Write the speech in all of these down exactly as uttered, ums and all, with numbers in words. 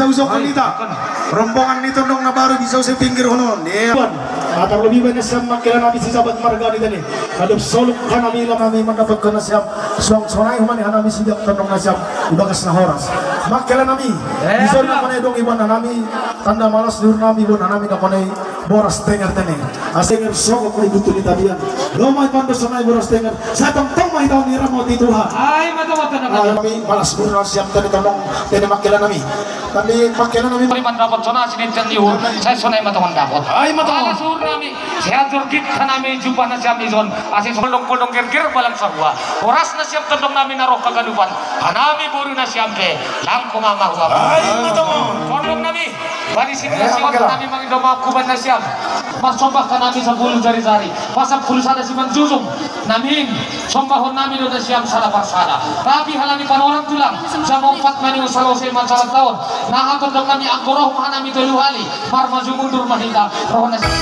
Uzo kanita. Rombongan ni tondong na baru bisa usi pinggir honon. Iya. Tuan, atar lebih banyak siam makela nami si sabat marga ni tadi. Kadap soluk kan nami lam nami mendapatkan siam. Suang sonai humani hanami sijak tondong na siam. Ibagas na horas. Makela nami. Eh, bisa na kone dong iban hanami. Tanda malas dur nami iban hanami na kone boras tenger tene. Astenger soko kuri butu ni tabian. Lomai pando sonai boras tenger. Satong tong mai tahu ni ramo ti Tuhan. Ai mata mata na. Nami malas dur na siam tene tondong tene makela nami. Tadi makela nami. Pariman dapat sona sini tian liu. Saya sona mata dapat. Ai mata. Ala sur nami. Saya jur git nami jubah na siam izon. Asi soldong soldong ger ger balang sarua. Horas na siam tondong nami na roh kagadupan. Hanami boru na siam pe. Langkung ama hua. Ai mata. Soldong nami. Bari sini na siam nami mangindo maaf kuban na siam. Marsombah ka nami sapuluh jari-jari. Pasang puluh sada siman jujung. Namin. Sombahon nami do na siam sada parsada. Tapi halani panorang tulang. Jam empat mani salose masalah tahun. Nah, tondong nami anggo roh maha nami tolu hali. Marmaju mundur mahita. Roh na siam.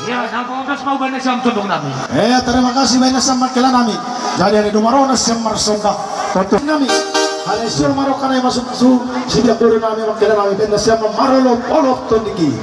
Ya, nang pamungkas mau bana siam tondong nami. Eh, terima kasih bana siam makela nami. Jadi ada dua marona siam marsombah. Tondong nami. Hale sur marokana masuk su. Sida boru nami makela nami bana siam marolop-olop tondiki.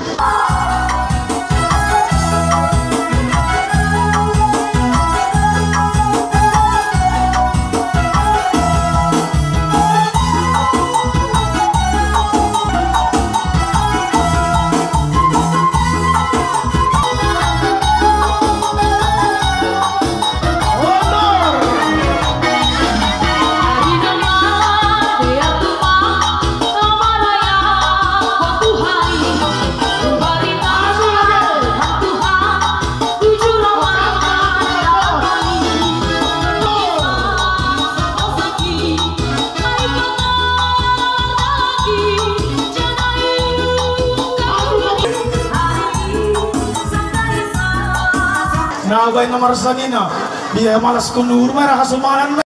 Nah, baik nomor sanina. Dia malas kundur merah kasumanan.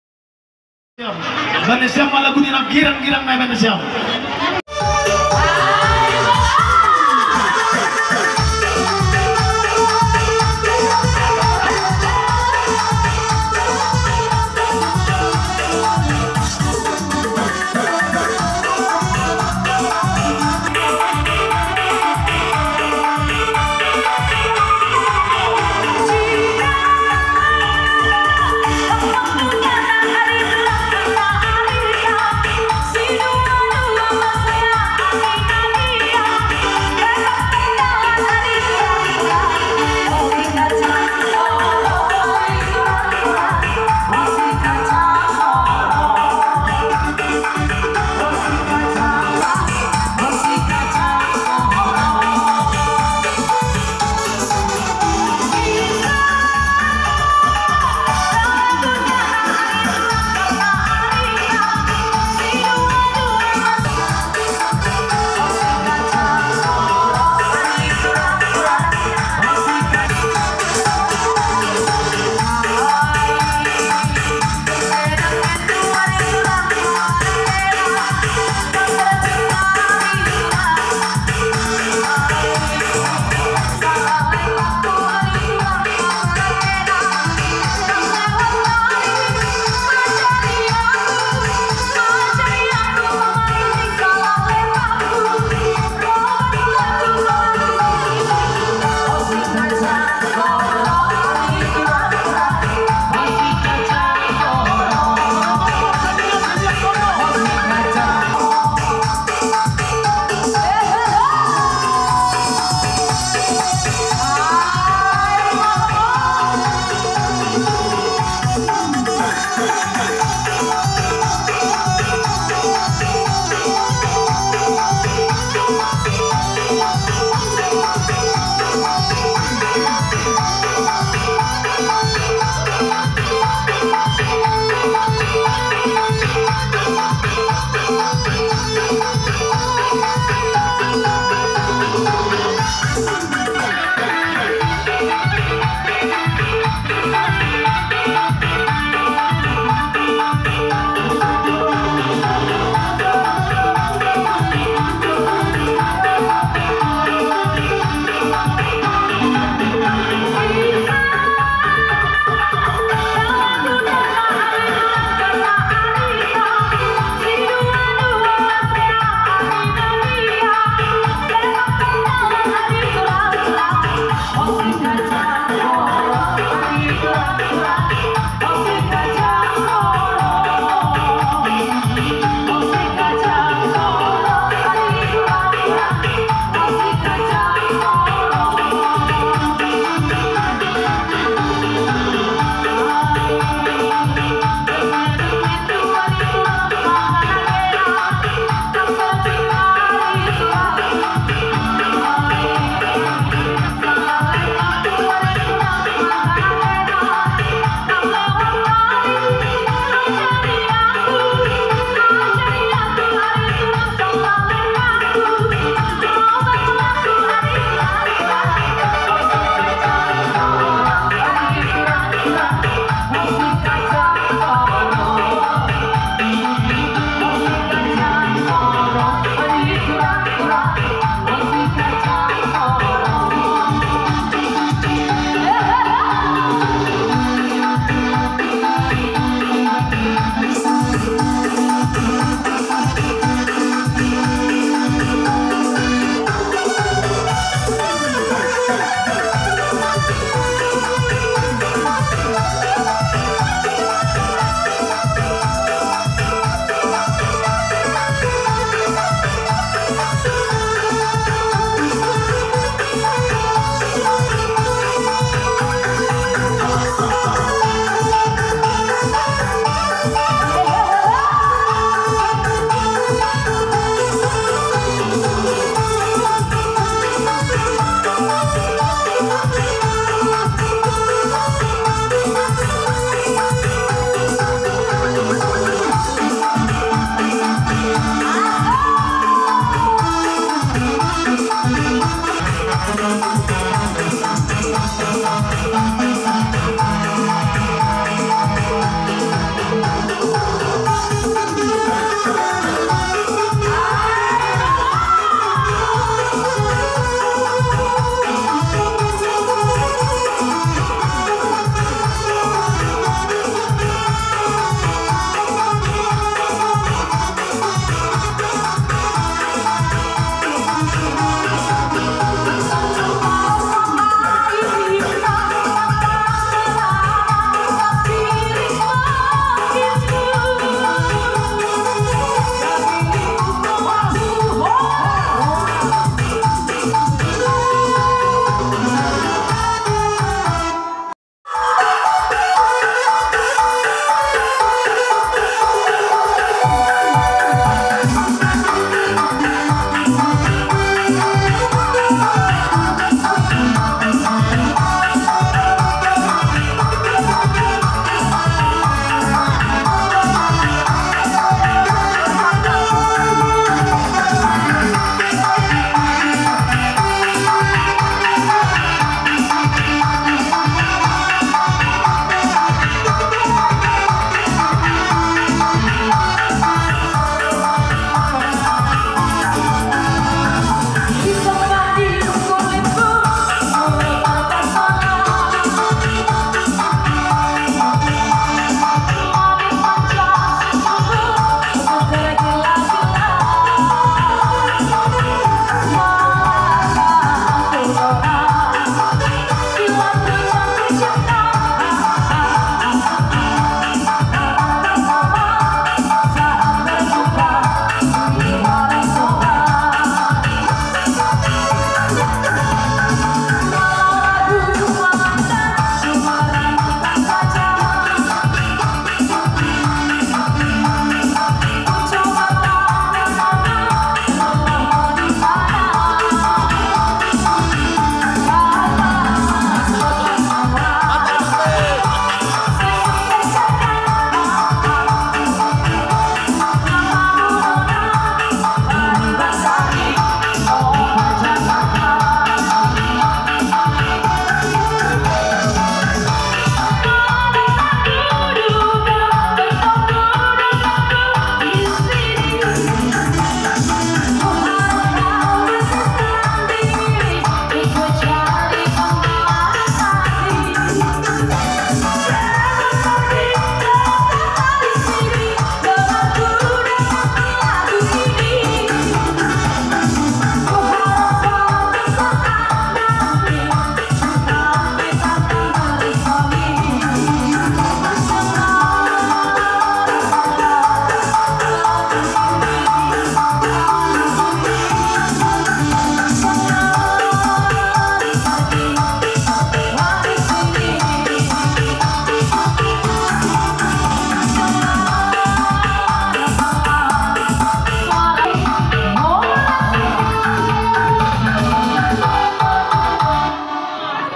Bana siam malah guni na girang-girang na bana siam.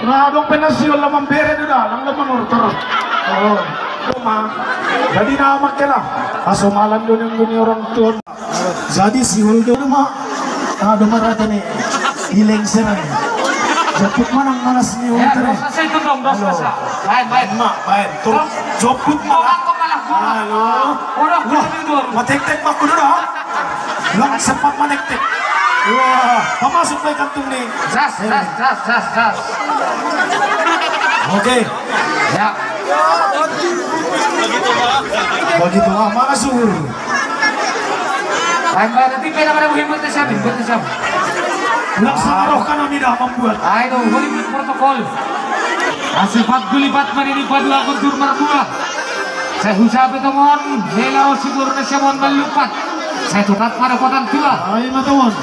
Nah, dong penasiol lamang bere do da, lang lamang ortor. Oh, cuma. Jadi nama kela. Aso malam do nang guni orang tua. Jadi si Huldo ma. Ah, do marata ni. Ileng serai. Joput manang malas ni Ya, ultra. Dosa sa itu dong, dosa Halo. Sa. Baik, baik. Ma, baik. Tur, joput Kau malah. Aku malah gua. Halo. Udah, udah tidur. Matek-tek baku dulu, ha? Lang sempat matek-tek. Wah, pamasuk baik kantung ni. Jas, Eh. Jas, jas, jas, jas. Oke. Ya. Begitu, ah, mana suhur? Tambah nanti pera pada muhim buat siapa, buat siapa. Lang sama roh kan kami dah membuat. Ayo, boleh protokol. Asipat gulipat marini padua kuntur mardua. Saya husa betomon, hela osi burna semon malupat. Saya tetap pada kotan tua. Ai matawan.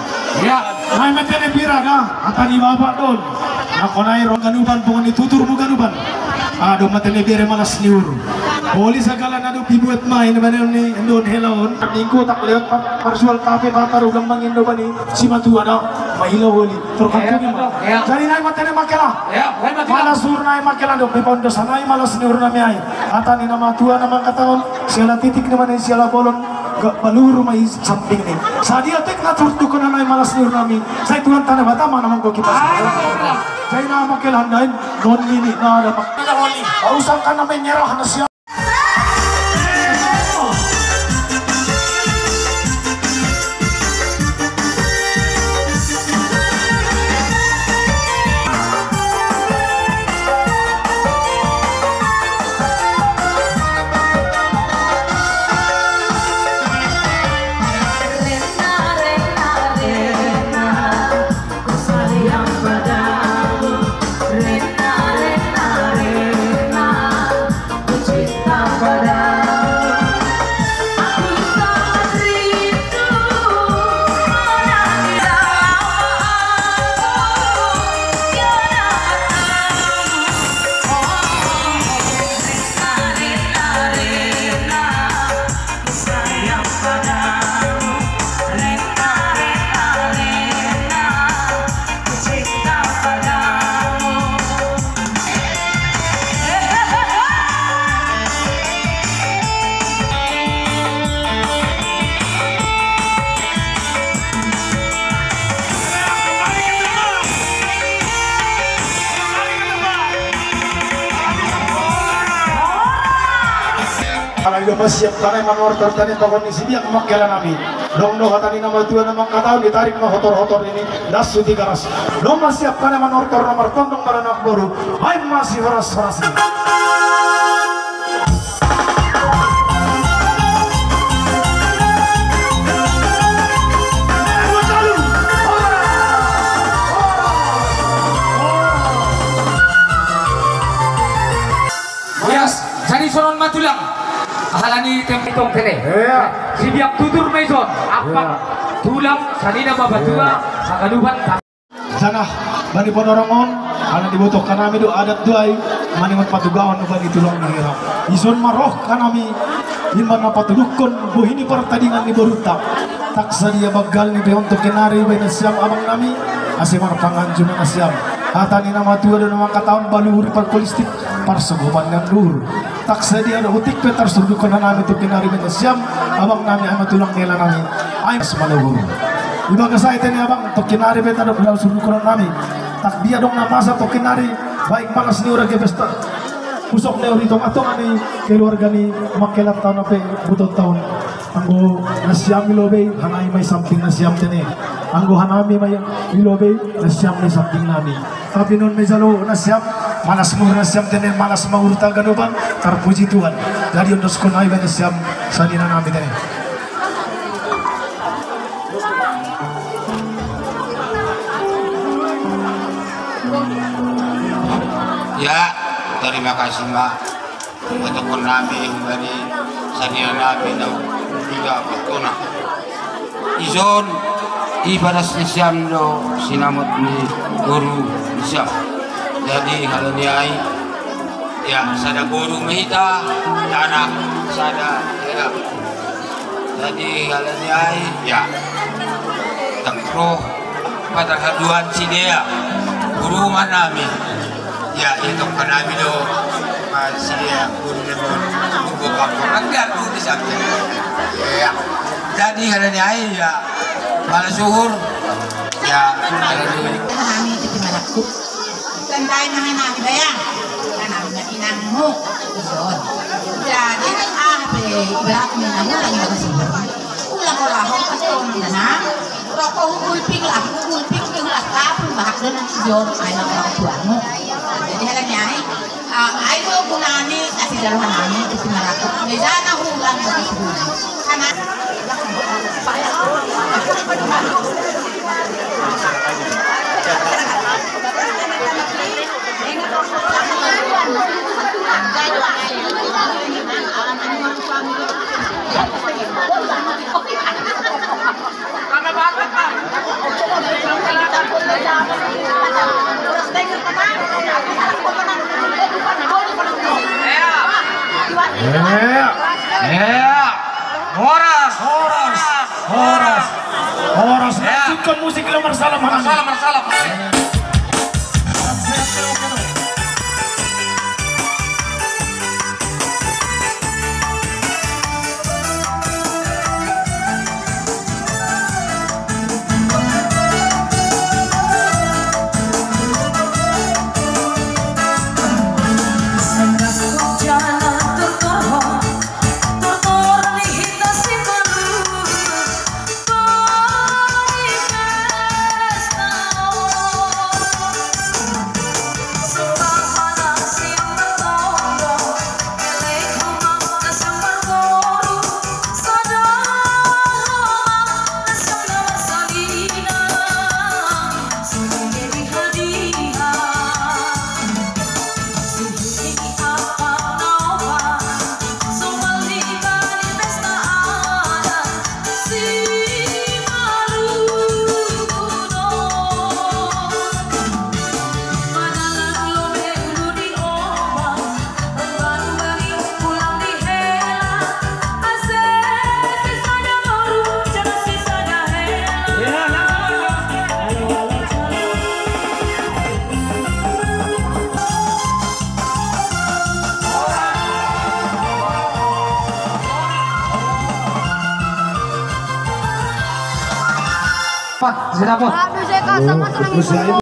Ya. Ai matene bira ga, atani bapak don. Nakonai ro ganuban, pongoni tutur mu ganuban. Ado matene bere malas niur. Poli sagala nado pibuat mai na badan ni don helaon. Minggu tak lewat par-, parsual kafe bakar ugang mangin do bani. Si matua da, mahila holi. Terkatu Ya, ni ma. Ya. Jadi nai matene makela. Ya, wai makela. Malas niur nai makela do, pepaun dosa nai malas niur nami ai. Atani nama tua nama katawan, siala titik ni mana siala bolon. Ga baluru mai samping ni. Sadia tek na turtu kena nai malas ni ur nami. Sai Tuhan tana bata mana mangko kita. Jai nama kelandain non nini nada mak. Tidak holi. Usah kana menyerah na sia. Kalau dia masih siap tanah manortor tani pakon ni sibiak makela nami. Dong do hatani nama tua nama kataun ditarik ma hotor-hotor ini das suti garas. Dong masih siap tanah manortor nomor tondong pada nak boru. Main masih horas-horas ini. Yes, jadi sonon matulang. Halani tempe tong tene. Iya. Sibiak tutur maison. Apa? Iya. Tulang sanina babatua. Iya. Sakaduban. Janah bani Ponorongon, ala dibutuhkan nami do adat duai, manimut patugaon bani tulang ni hira. Ison maroh kanami, imana patudukkon bohini partadingan ni boruta. Tak sadia bagal ni pe ontok kenari baina siam abang nami, ase marpangan jumana siam. Hata ni nama tua do nama kataon baluhur parkolistik, parsogopan ngandur. Tak sadia do utik pe tarsurdukon nami tu kenari baina siam, abang nami ama tulang nela nami. Ai mas maluhur. Ibagas ai tene abang, tokinari beta do pulau suru kono nami. Tak dia dong na masa tokinari, baik manas ni ura ke pesta. Usok ne uri tonga-tonga ni keluarga ni makelat taon ape buton taon. Anggo nasiam ilobei, hanai mai samping nasiam tene. Anggo hanami mai ilobei, nasiam mai samping nami. Tapi non mejalo nasiam, manas mur nasiam tene, manas maur taga doban, tarpuji Tuhan. Jadi ondos konai ba nasiam, sanina nami tene. Ya, terima kasih, Mak. Untuk nami, dari sania nami, no, tidak berguna. Ison, ibadas ni siam do, sinamot ni guru ni siam. Jadi, halo ni ai, ya, sada guru mita, anak, sada, ya. Jadi, halo ni ai, ya. Takro, patar haduan si dia, guru manami. Ya, itu kanami do, ma si dia, guru ni do, guru kampung. Nanti aku di samping. Ya. Jadi, halo ni ai, ya. Malas suhur. Ya, halo ni. Kami itu marakup. Tendai mana nak dibayang? Karena punya inangmu. Jadi, ah, be, ibarat inangmu lagi bagus. Ulah kau lahong pas kau mengenang. Rokok ulping lah, ulping ke ulah kapur bahak dengan si John, anak orang tuamu. Jadi, halo ni ai. Ah, ai do gunani, kasih jalan nami, itu marakup. Mejana hulan begitu. Karena Ya, ya. Horas, horas, horas, horas. Ya. Lanjutkan musik lo marsalam, marsalam, marsalam. Pak, sira, Pak. Aduh, saya kasar, Mas, nangis. Iya.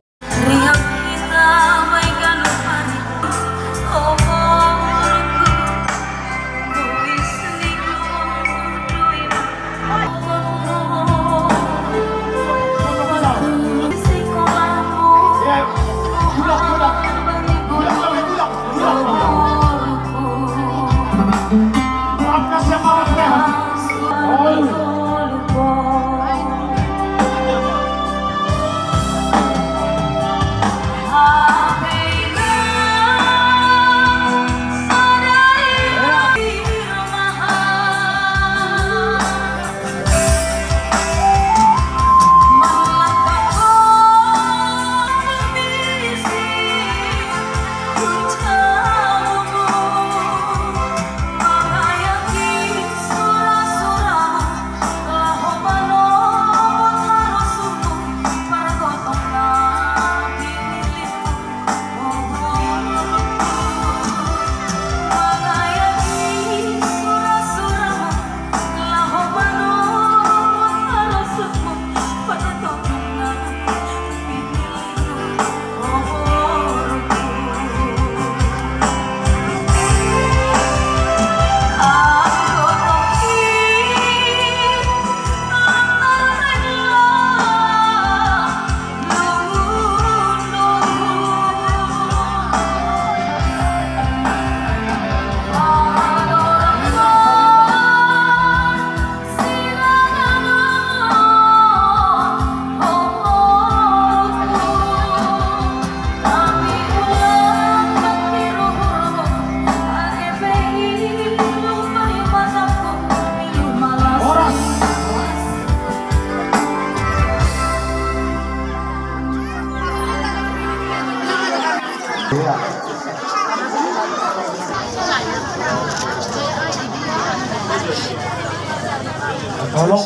Tolong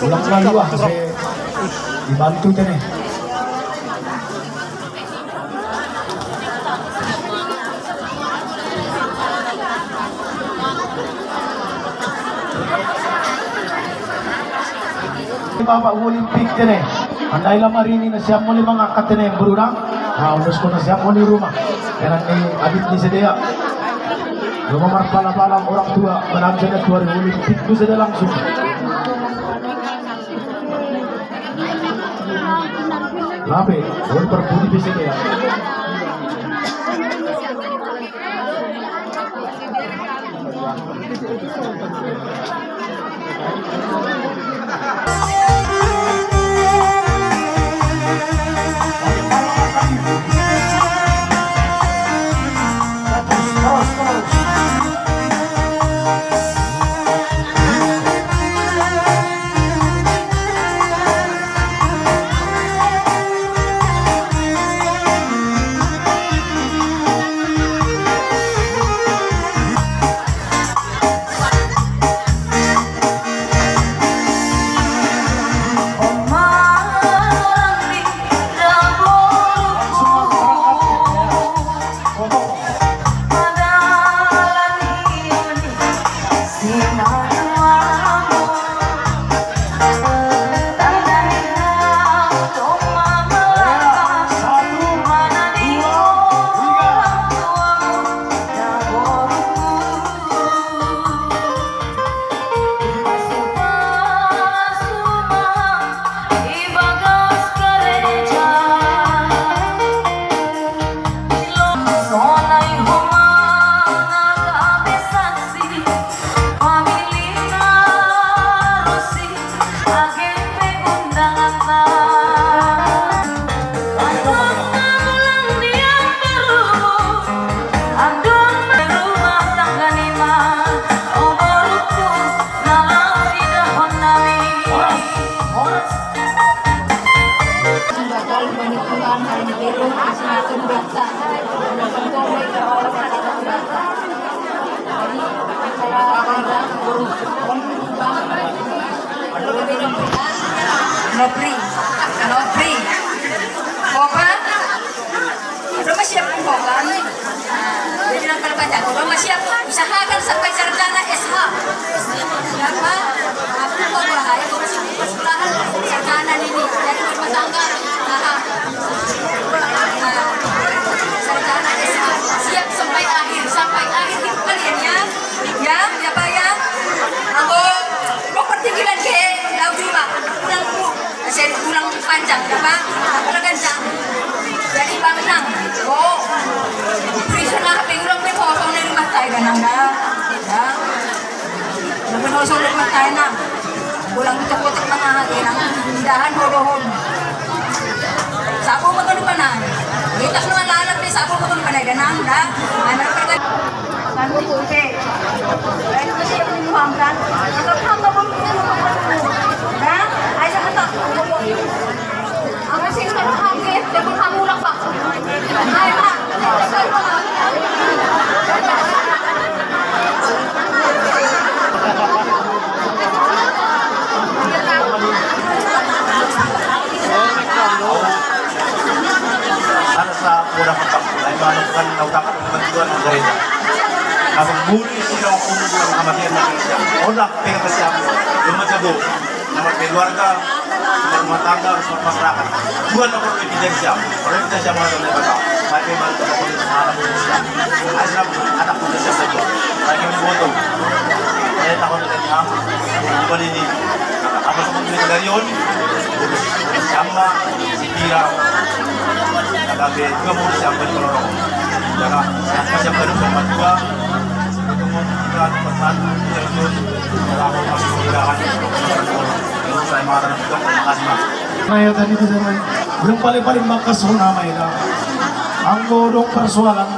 ulang lagi, wah, saya dibantu tene. Bapak Olimpik tene. Andai lama rini na siap mo lima ngaka tene, berurang. Nah, udah sekolah siap mo di rumah. Karena ni adit ni sedia. Rumah marpala-pala orang tua, menanjana tua Olimpik tu sedia langsung. Lape, wal perpudi bisa dia. Nopri, Nopri, Koba, udah masih apa, Koba? Jadi nang kalau baca, Koba masih apa? Usahakan sampai sarjana S H. Siapa? Aku Koba, ayo, Koba, sekolahan sarjana nih. Itas lu alalap di sapo ko tong panay ganang, da? Ano ka na? Kan ko po, te. Ay, kasi yung inuham ka. Ang kapham na po, da? Ay, sa katak. Ang asin ka na hangin, te, kung hamulak ba? Ay, ha? Ano sa pura pa pa? Ay, mano kan na utak ko naman tuan ang garita. Kapag muli sila ang kumukuha ng kamatian ng Kristiyan. O na, pera ka siya. Yung matyago. Na magkaluarga, na magmatangga, na magmasrakan. Tuan ako ng ebidensya. Ang ebidensya mga doon ay bata. May may mga kapatid sa mga anak ko siya. Ay, sila, anak ko siya sa iyo. Ay, yung buto. Ay, takot na kanya. Yung balini. Ako sa mga yun. Siyama, si Pira. Kagabi, ito mo siya ang balini. Kaya, kaya siya balini sa pagkuha. Nayo tadi ko sa may. Yung pali-pali makasuna may na. Ang godong persoalan.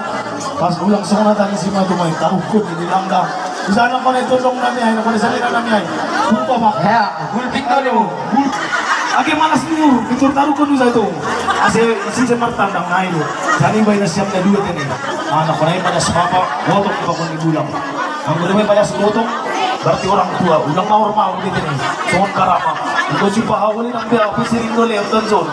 Pas ulang sona tadi si Matu may taukod ini langga. Di sana ko na itulong nami ay, na ko na salira nami ay. Buka ba? Ya, gulping dulu. Ake malas niyo, itu taru ko sa ito. Ase si Martandang na ito. Sani bay na siyam na dua tadi. Anak ko na yung malas papa, wotok ko kung igulang. Ang udah may bayas gotong, berarti orang tua, udah mau mau gitu nih. Soal karama. Engkau si pahawal nang dia apa sih rindu lem dan zon.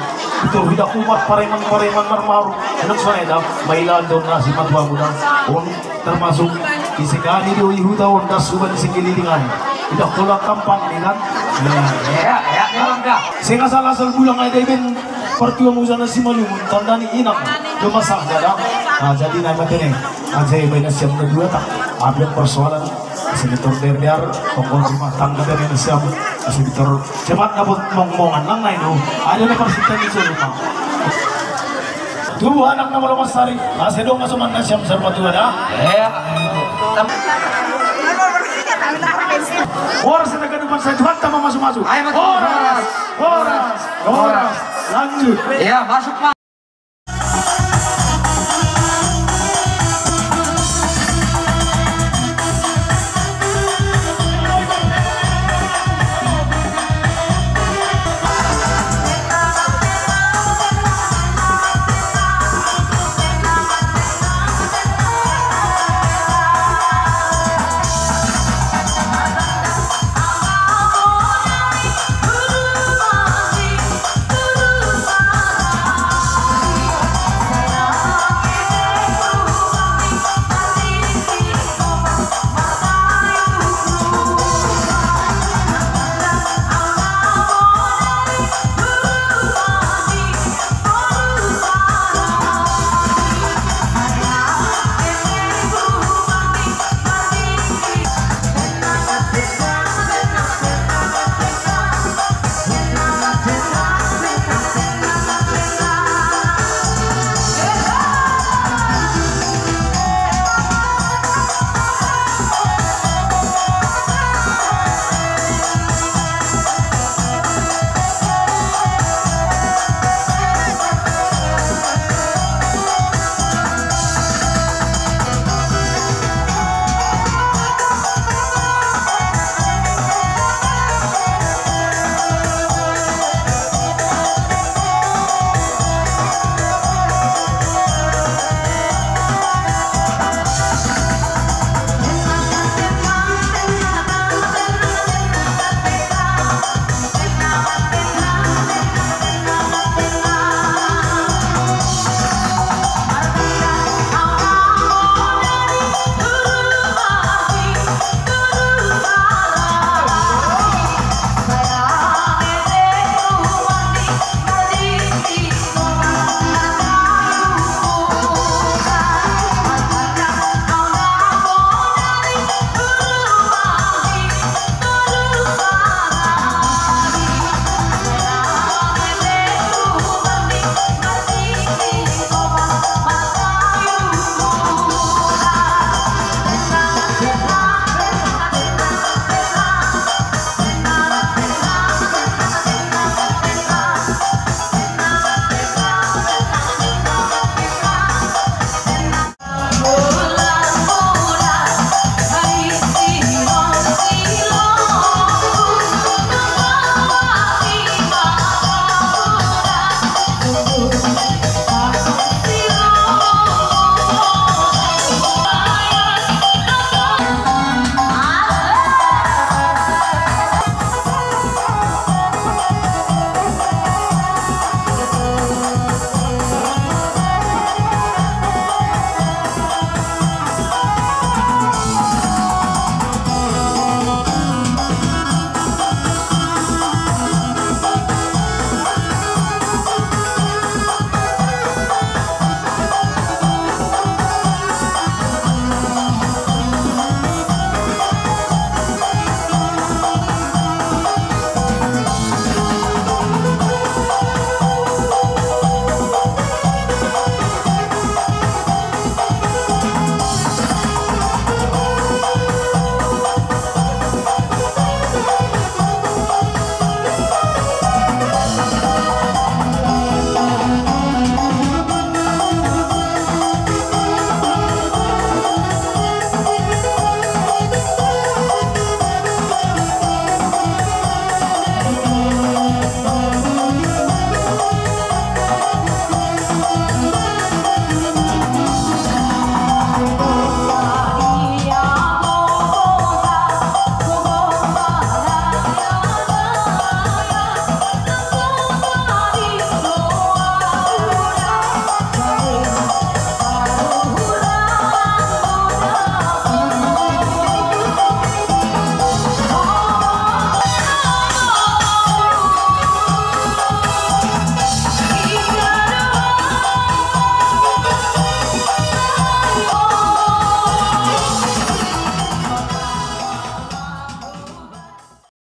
Itu udah kumat pareman pareman marmaru. Anak saya dah, mailan don nasi matua muda. Orang termasuk di segani di huta on das suban sekelilingan. Udah kolak kampang ini kan. Ya, ya, memang dah. Sehingga salah asal bulang aja ben pertua musa nasi malumun tandani inang. Cuma sah dah. Nah, jadi nama tene. Aja iba na siyam na dua tak. Abin persoalan sekitar derder, pokok rumah tangga dari na siyam sekitar cepat dapat mong-mongan lang na ino. Ada na persitan di rumah. Tubuh anak na malumasari, ase dong asuman na siyam sarpa tuwa da. Eh, Oras na nagkadupan sa tuwa, tama masu-masu. Ay, masu-masu. Oras, oras, oras. Lanjut. Ya, masuk, Pak.